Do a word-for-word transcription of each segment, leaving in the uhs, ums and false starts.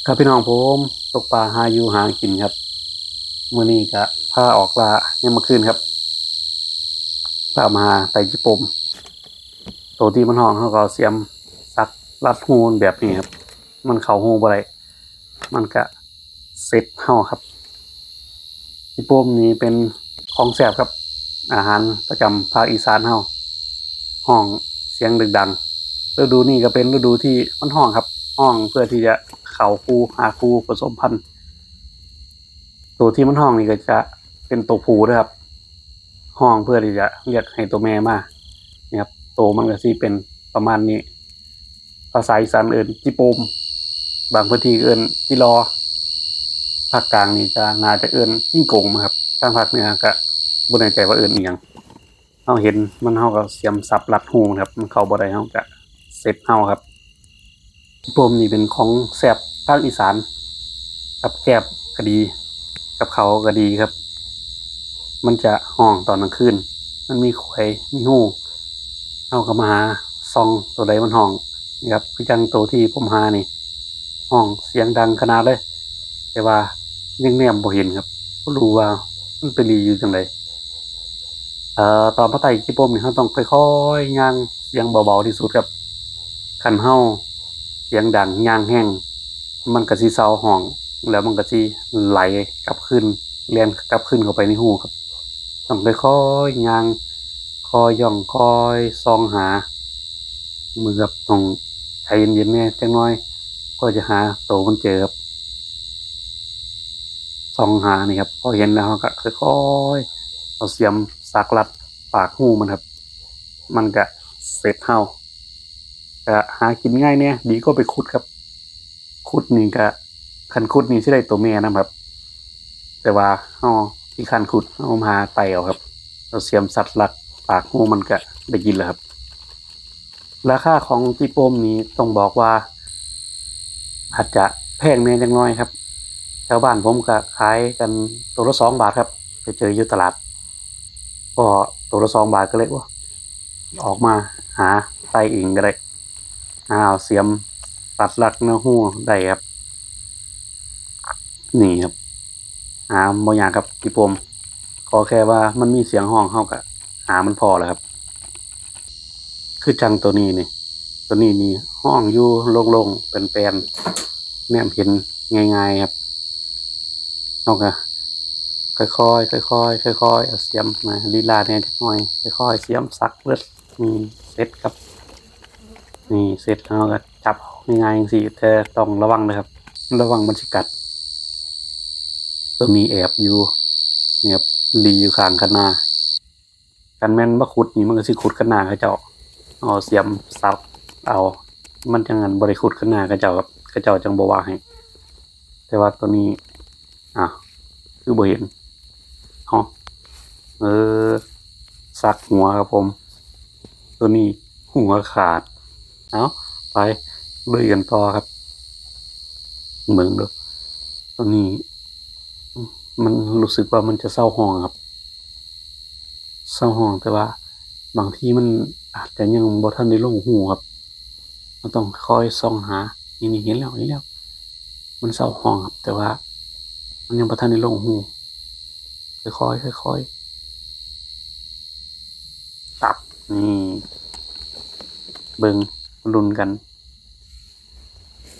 ครับพี่น้อง ผมตกปลาหาอยู่หากินครับ มื้อนี้ก็พาออกล่ายามมื้อคืนครับ พามาหาไต่ขี้โป่ม ตัวที่มันฮ้องเฮาก็เอาเสียมสักรัดรูมันแบบนี้ครับ มันเข้ารูบ่ได้ มันก็เสร็จเฮาครับ ขี้โป่มนี่เป็นของแซ่บครับ อาหารประจำภาคอีสานเฮา ฮ้องเสียงดังๆ ฤดูนี้ก็เป็นฤดูที่มันฮ้องครับ ฮ้องเพื่อที่จะเข้ารู หารูผสมพันธุ์ ตัวที่มันฮ้องนี่ก็จะเป็นตัวผู้นะครับ ฮ้องเพื่อที่จะเรียกให้ตัวแม่มา นี่ครับ ตัวมันก็สิเป็นประมาณนี้ ภาษาอีสานเอิ้นขี้โป่ม บางพื้นที่เอิ้นขี้หล่อ ภาคกลางนี่จะน่าจะเอิ้นขี้โกงมั้งครับ ทางภาคเหนือก็บ่แน่ใจว่าเอิ้นอิหยัง เฮาเห็นมันเฮาก็เสียมสับรัดรูมันครับ มันเข้าบ่ได้เฮาก็เสร็จเฮาครับ ขี้โป่มนี่เป็นของแซ่บภาคอีสาน กับแกล้มก็ดี กับข้าวก็ดีครับ มันจะฮ้องตอนกลางคืน มันมีขวย มีรู เฮาก็มาหาส่องตัวใดมันฮ้อง นี่ครับ คือจั่งตัวที่ผมหานี่ ฮ้องเสียงดังขนาดเลย แต่ว่ายังแนมบ่เห็นครับ บ่รู้ว่ามันไปหลีอยู่จั่งใด เอ่อ ตอนมาไต่ขี้โป่มนี่ เฮาต้องค่อยๆ ย่างเสียงเบาๆ ที่สุดครับ คันเฮาเสียงดัง ย่างแฮง มันก็สิเซาฮ้อง แล้วมันก็สิไหลกลับคืน แล่นกลับคืนเข้าไปในรูครับ ต้องค่อยๆ ย่าง ค่อยย่อง ค่อยส่องหา มือครับ ต้องใจเย็นๆ แน่จักหน่อย ก็จะหาตัวมันเจอครับ ส่องหานี่ครับ พอเห็นแล้วเฮาก็ค่อยๆ เอาเสียมสักรัดปากรูมันครับ มันก็เสร็จเฮา ก็หากินง่ายแน่ ดีกว่าไปขุดครับ ขุดนี่ก็ คันขุดนี่สิได้ตัวแม่นำครับ แต่ว่าเฮาขี้คร้านขุด เฮามาหาไต่เอาครับ เอาเสียมสักรัดปากรูมันก็ได้กินแล้วครับ ราคาของขี้โป่มนี่ต้องบอกว่า อาจจะแพงแน่จักหน่อยครับ แถวบ้านผมก็ขายกันตัวละสองบาทครับ ไปเจออยู่ตลาด ก็ตัวละสองบาทก็เลย โอ้ ออกมาหาไต่เองก็ได้ หาเอาเสียมตัดรัดในรูได้ครับ นี่ครับ หาบ่ยากครับขี้โป่ม ขอแค่ว่ามันมีเสียงฮ้อง เฮาก็หามันพ้อแล้วครับ คือจั่งตัวนี้นี่ ตัวนี้นี่ฮ้องอยู่โล่งๆ แปนๆ แนมเห็นง่ายๆ ครับ เฮาก็ค่อยๆ ค่อยๆ ค่อยๆ เอาเสียมมา ลีลาแน่จักหน่อย ค่อยๆ เสียมสักเลือด นี่เสร็จครับ นี่เสร็จ เฮาก็จับเอาง่ายๆ จั่งซี้ แต่ต้องระวังเด้อครับ ระวังมันสิกัด ตัวนี้แอบอยู่ นี่ครับ หลีอยู่ข้างคันนา คันแม่นบ่ขุดนี่มันก็สิขุดคันนาเขาเจ้า เอาเสียมสักเอา มันจั่งอันบ่ได้ขุดคันนาเขาเจ้าครับ เขาเจ้าจั่งบ่ว่าให้ แต่ว่าตัวนี้ อ่ะ คือบ่เห็น เอ้า เออ สักหัวครับผม ตัวนี้หัวขาด เอา ไปลุยกันต่อครับ เบิ่งดู ตัวนี้ มันรู้สึกว่ามันจะเซาฮ้องครับ เซาฮ้อง แต่ว่าบางทีมันอาจจะยังบ่ทันได้ลงรูครับ เราต้องคอยส่องหา นี่ นี่ เห็นแล้ว เห็นแล้ว มันเซาฮ้องครับ แต่ว่ามันยังบ่ทันได้ลงรู ค่อยๆ ค่อยๆ ตับ นี่ เบิ่ง ลุ้นกัน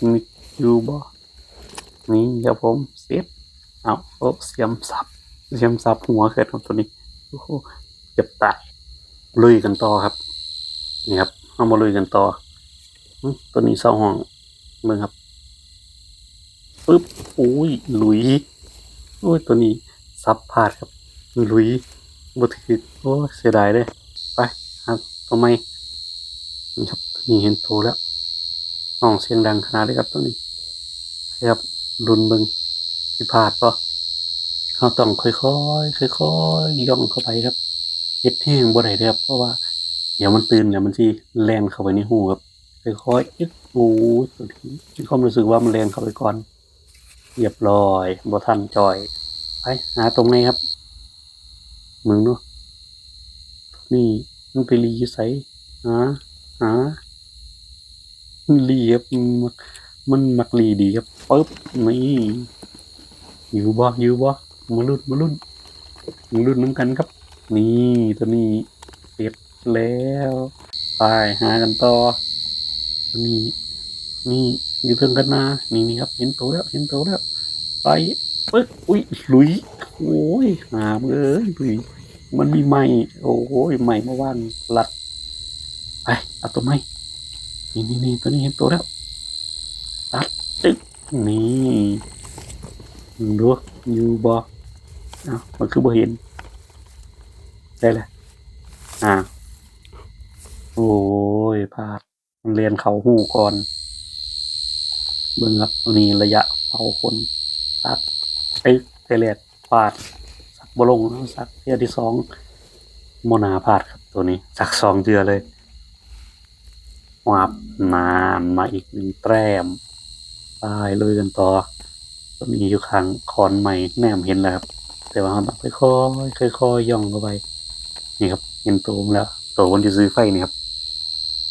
มีอยู่บ่ นี่ครับผม เสร็จ เอา โอ้ เสียมสับ เสียมสับหัวเกิดครับตัวนี้ โอ้โห เกือบตาย ลุยกันต่อครับ นี่ครับ เอามาลุยกันต่อ หึ ตัวนี้เซาฮ้อง เบิ่งครับ ปึ๊บ อุ้ย หลุย โอ้ย ตัวนี้สับพลาดครับ หลุย บ่ถืก โอ้ย เสียดายเด้ ไป หาตัวใหม่ นี่ครับ นี่เห็นตัวแล้ว ฮ้องเสียงดังขนาดนี้ครับตัวนี้ ครับ ลุ้นเบิ่ง สิพลาดบ่ เฮาต้องค่อยๆ ค่อยๆ ย่องเข้าไปครับ เฮ็ดแฮงบ่ได้เด้อครับ เพราะว่าเดี๋ยวมันตื่น เดี๋ยวมันสิแล่นเข้าไปในรูครับ ค่อยๆ อึ๊บ โอ้ย ตัวนี้มีความรู้สึกว่ามันแล่นเข้าไปก่อน เรียบร้อย บ่ทันจ่อย ไป หาตัวใหม่ครับ เบิ่งดู นี่มันไปหลีอยู่ไส หา หา หลีครับ อืม มันมักลีดีครับ ปึ๊บ นี่ อยู่บ่ อยู่บ่ มาลุ้น มาลุ้น มาลุ้นนำกันครับ นี่ ตัวนี้เสร็จแล้ว ไปหากันต่อ ตัวนี้ นี่ อยู่เทิงคันนา นี่ นี่ครับ เห็นโตแล้ว เห็นโตแล้ว ไป ปึ๊บ อุ๊ย หลุย โอ้ย หาเอ้ย หลุย มันมีไม้ โอ้ย ไม้มาวางลัด ไป เอาตัวไม้ นี่ นี่ นี่ ตัวนี้เห็นโตแล้ว ตัด ตึ๊ก นี่ มึงดู อยู่บ่ เอ้า มันคือบ่เห็น ได้ละ อ่า โอ้ย พลาด มันเลียนเขาหูก่อน เบิ่งครับ นี่ระยะเผาขน ตัด ตึ๊ก เทื่อแรกพลาด สักบ่ลง สักเทื่อที่สอง บ่น่าพลาดครับ ตัวนี้ สักสองเทื่อเลย หวาบ นาน มาอีกหนึ่งแต้ม ไปลุยกันต่อ ตัวนี้อยู่ข้างขอนไม้ แนมเห็นแล้วครับ แต่ว่าเราต้องค่อยๆ ค่อยๆ ย่องเข้าไป นี่ครับ เห็นโตมันแล้ว โตมันที่ซื้อไฟนี่ครับ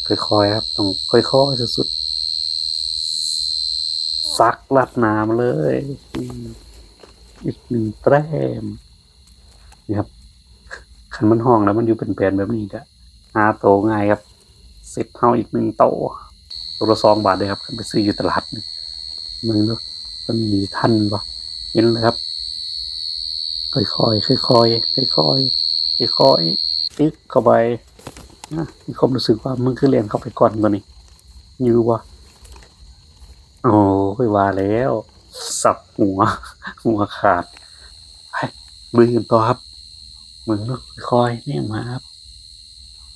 ค่อยๆ ครับ ต้องค่อยๆ สุดๆ สักลัดหนามาเลย อืม อีกหนึ่งแต้ม นี่ครับ คันมันห้องแล้วมันอยู่เป็นแปลนแบบนี้ก็หาโตง่ายครับ เสร็จเฮาอีกหนึ่งโต โตละสองบาทเลยครับ คันไปซื้ออยู่ตลาดนี่ มึงดู มันมีทันบ่ เห็นเลยครับ ค่อยๆ ค่อยๆ ค่อยๆ ค่อยๆ ตึ๊กเข้าไปนะ มีความรู้สึกว่ามันคือแล่นเข้าไปก่อนตัวนี้ อยู่บ่ โอ้ย ว่าแล้ว สับหัว หัวขาด ไป ลุยกันต่อครับ มึงเนาะ ค่อยๆ แนมหาครับ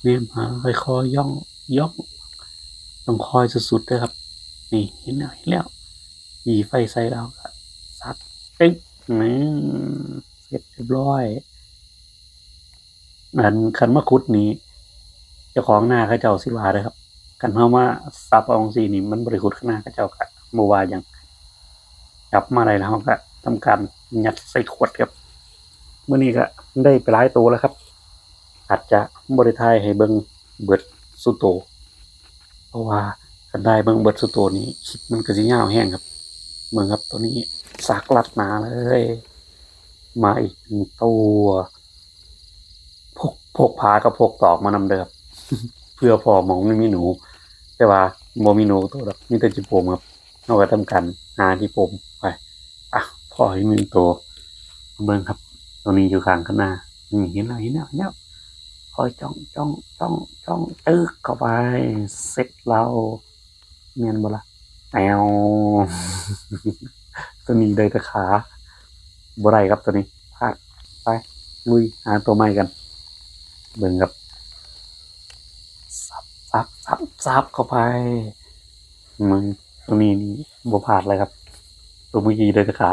แนมหา ค่อยๆ ย่อง ย่อง ต้องค่อยสุดๆ เด้อครับ นี่ เห็นแล้ว เห็นแล้ว หยีไฟใส่แล้วก็สัก ตึ๊ก นี่ เสร็จเรียบร้อย อันคันมาขุดนี่ เจ้าของนาเขาเจ้าสิว่าเด้อครับ คันเฮามาสับเอาจั่งซี้นี่ มันบ่ได้ขุดนาเขาเจ้าก็บ่ว่าหยัง จับมาได้แล้วเฮาก็ทำการยัดใส่ขวดครับ มื้อนี้ก็ได้ไปหลายโตแล้วครับ อาจจะบ่ได้ถ่ายให้เบิ่งเบิดซุโต เพราะว่าคันถ่ายเบิ่งเบิดซุโตนี่ คลิปมันก็สิยาวแฮงครับ เบิ่งครับ ตัวนี้สักลัดหนาเลย มาอีกหนึ่งตัว พก พกผากับพกตอกมานำเด้อครับ เผื่อพ้อหม่องมันมีหนู แต่ว่าบ่มีหนูตัวดอก มีแต่ขี้โปมครับ เฮาก็ทำการหาขี้โปมไป อ่ะ พ้ออีกหนึ่งตัว เบิ่งครับ ตัวนี้อยู่ข้างคันนา นี่ เห็นแล้ว เห็นแล้ว เห็นแล้ว ค่อยจ้อง จ้อง จ้อง จ้อง ตึ๊กเข้าไป เสร็จแล้ว แม่นบ่ล่ะ แอว ตัวนี้ได้แต่ขา บ่ได้ครับตัวนี้ พลาด ไป ลุย หาตัวใหม่กัน เบิ่งครับ สับ สับ สับ สับเข้าไป มึง ตัวนี้นี่บ่พลาดเลยครับ ตัวเมื่อกี้ได้แต่ขา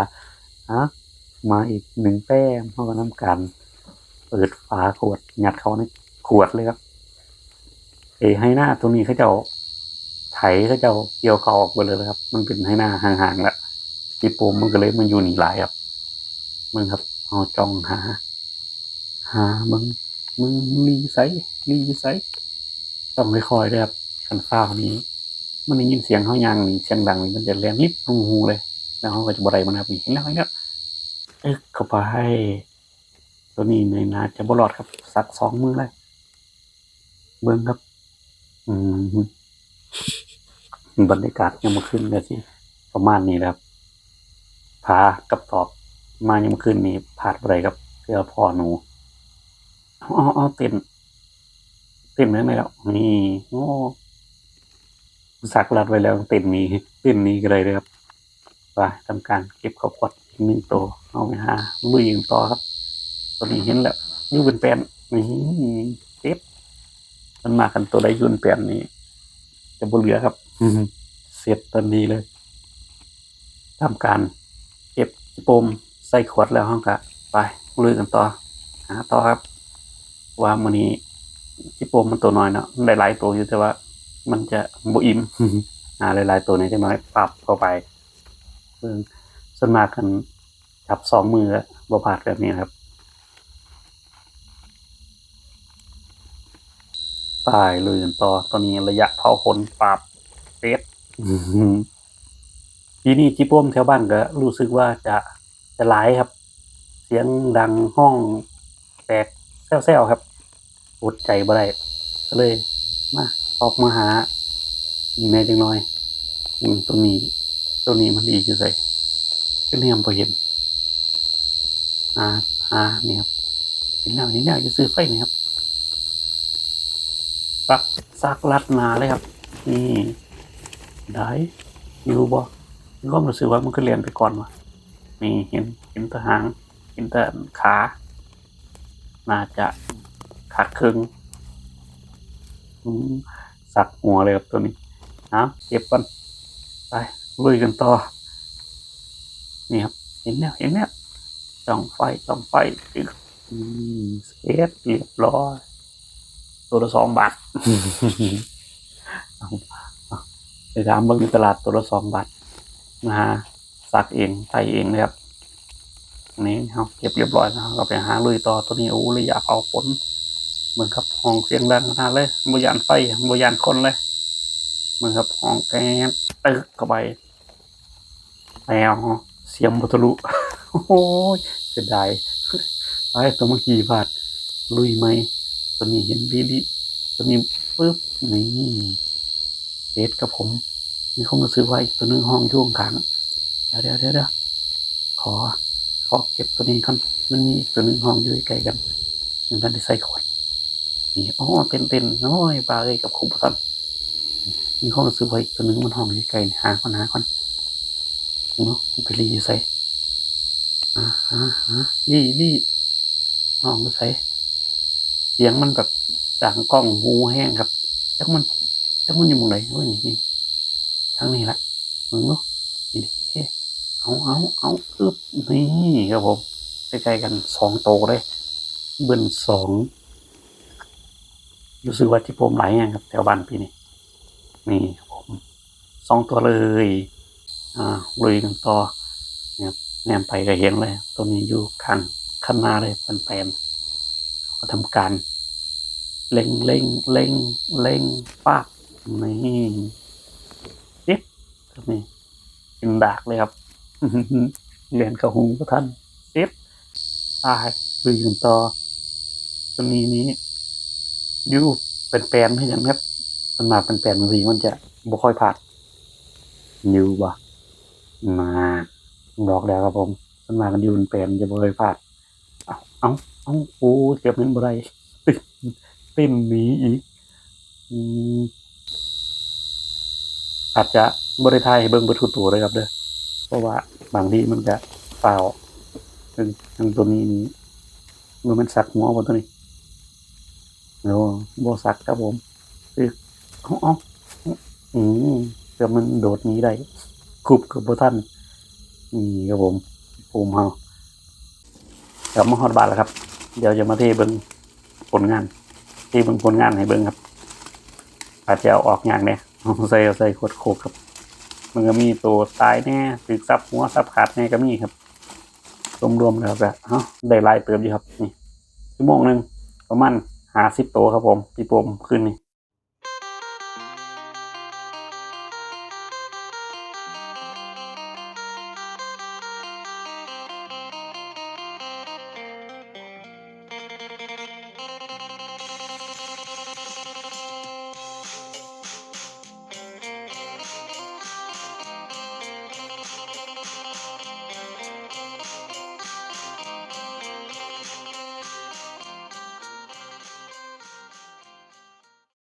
อ่ะ มาอีกหนึ่งแต้ม เฮาก็ทำการเปิดฝาขวด ยัดเข้าในขวดเลยครับ ไอ้ไฮนาตัวนี้เขาเจ้าไถ เขาเจ้าเกี่ยวเข้าออกไปเลยนะครับ มันเป็นไฮนาห่างๆ ละ ขี้โปมมันก็เลยมาอยู่นี่หลายครับ มึงครับ เอาจ้องหา หา มึง มึงลีไส ลีไส ต้องค่อยๆ เด้อครับ คันฟ้าวนี่ มันได้ยินเสียงเฮาย่างนี่ เสียงดังนี่ มันจะแล่นลิบลงหูเลย แล้วเฮาก็จะบ่ได้มันครับ นี่ เห็นแล้ว เห็นแล้ว ตึ๊กเข้าไป ตัวนี้นี่น่าจะบ่รอดครับ สักสองมือเลย เบิ่งครับ อืม บรรยากาศยามมื้อคืนก็สิประมาณนี้แหละครับ ผากับตอก มายามมื้อคืนนี่พลาดบ่ได้ครับ เพื่อพ้อหนู เอา เอา เอา เต้น เต้นได้ไหมครับ นี่ โอ้ สักลัดไว้แล้ว เต้นหนี เต้นหนีก็ได้เลยครับ ไปทำการเก็บข้าวโพดอีกหนึ่งตัว เอาไปหาลุยกันต่อครับ ตัวนี้เห็นแล้ว อยู่เป็นแปลน นี่ เก็บ มันมากันตัวใดอยู่เป็นแปลนนี่ จะบ่เหลือครับ เสร็จทันทีเลย ทำการเก็บขี้โปมใส่ขวดแล้วเฮาก็ไปลุยกันต่อ หาต่อครับ ว่ามื้อนี้ขี้โปมมันตัวน้อยเนาะ มันได้หลายตัวอยู่ แต่ว่ามันจะบ่อิ่ม หาหลายๆตัวนี่จักหน่อย ปับเข้าไป เบิ่ง ส่วนมากคันจับสองมือก็บ่พลาดแบบนี้นะครับ ไปลุยกันต่อ ตอนนี้ระยะเผาขน ปับ เสร็จ อื้อหือ ปีนี้จิโปมแถวบ้านก็รู้สึกว่าจะ จะหลายครับ เสียงดังฮ้องแตกแซวๆครับ อดใจบ่ได้ ก็เลยมา ออกมาหา อีกแหน่จังหน่อย อืม ตัวนี้ ตัวนี้มันดีอยู่ไส คือแนมบ่เห็น หา หา นี่ครับ เห็นแล้ว เห็นแล้ว อยู่ซื่อไฟนี่ครับ สัก สักลัดหน้าเลยครับ นี่ ได้ อยู่บ่ มีความรู้สึกว่ามันคือแล่นไปก่อนวะ นี่ เห็น เห็นแต่หาง เห็นแต่ขา น่าจะขาดครึ่ง อืม สักหัวเลยครับตัวนี้ เอา เก็บก่อน ไป ลุยกันต่อ นี่ครับ เห็นแล้ว เห็นแล้ว จ้องไฟ จ้องไฟ ตึก อืม เสร็จเรียบร้อย ตัวละสองบาท เอา เอา ไปถามเบิ่งในตลาด ตัวละสองบาท มาหาสักเอง ไต่เองเลยครับ นี่เฮาเก็บเรียบร้อยแล้ว เฮาก็ไปหาลุยต่อ ตัวนี้ โอ้ ระยะเผาขน เบิ่งครับ ฮ้องเสียงดังขนาดเลย บ่ย้านไฟ บ่ย้านคนเลย เบิ่งครับ ฮ้องแก๊ด ตึกเข้าไป แล้ว เสียงบ่ทะลุ โอ้ย เสียดาย ไอ้ตัวเมื่อกี้พลาด ลุยใหม่ ตัวนี้เห็นลิลิ ตัวนี้ปึ๊บ นี่ เสร็จครับผม มีความรู้สึกว่าอีกตัวหนึ่งฮ้องอยู่ข้างๆ เดี๋ยว เดี๋ยว เดี๋ยว เดี๋ยว ขอ ขอเก็บตัวนี้ก่อน มันมีอีกตัวหนึ่งฮ้องอยู่ใกล้ๆกัน ยังทันได้ใส่ขวด นี่ อ๋อ เต้นๆ โอ้ย ปลาเอ้ย กับครูบ่ทัน มีความรู้สึกว่าอีกตัวหนึ่งมันฮ้องอยู่ใกล้ๆ นี่ หาก่อน หาก่อน เนาะ มันไปลีอยู่ไส อ่า หา หา ลี ลี ฮ้องอยู่ไส เสียงมันแบบดังก้องหูแฮงครับ จักมัน จักมันอยู่หม่องใด โอ้ย นี่ นี่ ทางนี้ละ เบิ่งดู นี่เด้ เอา เอา เอา อึบ นี่ครับผม ใกล้ๆกัน สองโตเลย เบิ้ลสอง รู้สึกว่าจิโปมหลายแฮงครับ แถวบ้านปีนี้ นี่ครับผม สองตัวเลย อ่า ลุยกันต่อ นะครับ แนมไปก็เห็นเลย ตัวนี้อยู่ข้างคันนาเลย แปนๆ ก็ทำการ เล็ง เล็ง เล็ง เล็ง ป๊าบ นี่ ติด ตัวนี้ เป็นดากเลยครับ แล่นเข้าหูบ่ทัน ติด ตาย ลุยกันต่อ ตัวนี้นี่ อยู่แปนๆ คือกันครับ ส่วนมากแปนๆ จังซี้มันจะบ่ค่อยพลาด อยู่บ่ มา บอกแล้วครับผม ส่วนมากมันอยู่แปนๆ จะบ่ค่อยพลาด เอา เอา เอา โอ้ เกือบแม่นบ่ได้ เต้นหนีอีก อืม อาจจะบ่ได้ถ่ายให้เบิ่งเบิดทุกตัวเลยครับเด้อ เพราะว่าบางทีมันก็ฟ้าว เบิ่ง อย่างตัวนี้นี่ มันแม่นสักหัวบ่ตัวนี้ โอ้ บ่สักครับผม คือ เอา เอา อืม เกือบมันโดดหนีได้ คุบเกือบบ่ทัน นี่ครับผม ภูมิเฮา กลับมาฮอดบ้านแล้วครับ เดี๋ยวจะมาเทเบิ่งผลงาน เทเบิ่งผลงานให้เบิ่งครับ อาจจะเอาออกยากแหน่ ใส่ ใส่ขวดโคกครับ มันก็มีตัวตายแหน่ ถืกสับหัวสับขาดแหน่ก็มีครับ รวมๆแล้วก็ เอ้า ได้หลายเติบอยู่ครับ นี่ ชั่วโมงหนึ่ง ประมาณห้าสิบตัวครับผม จิโปมคืนนี้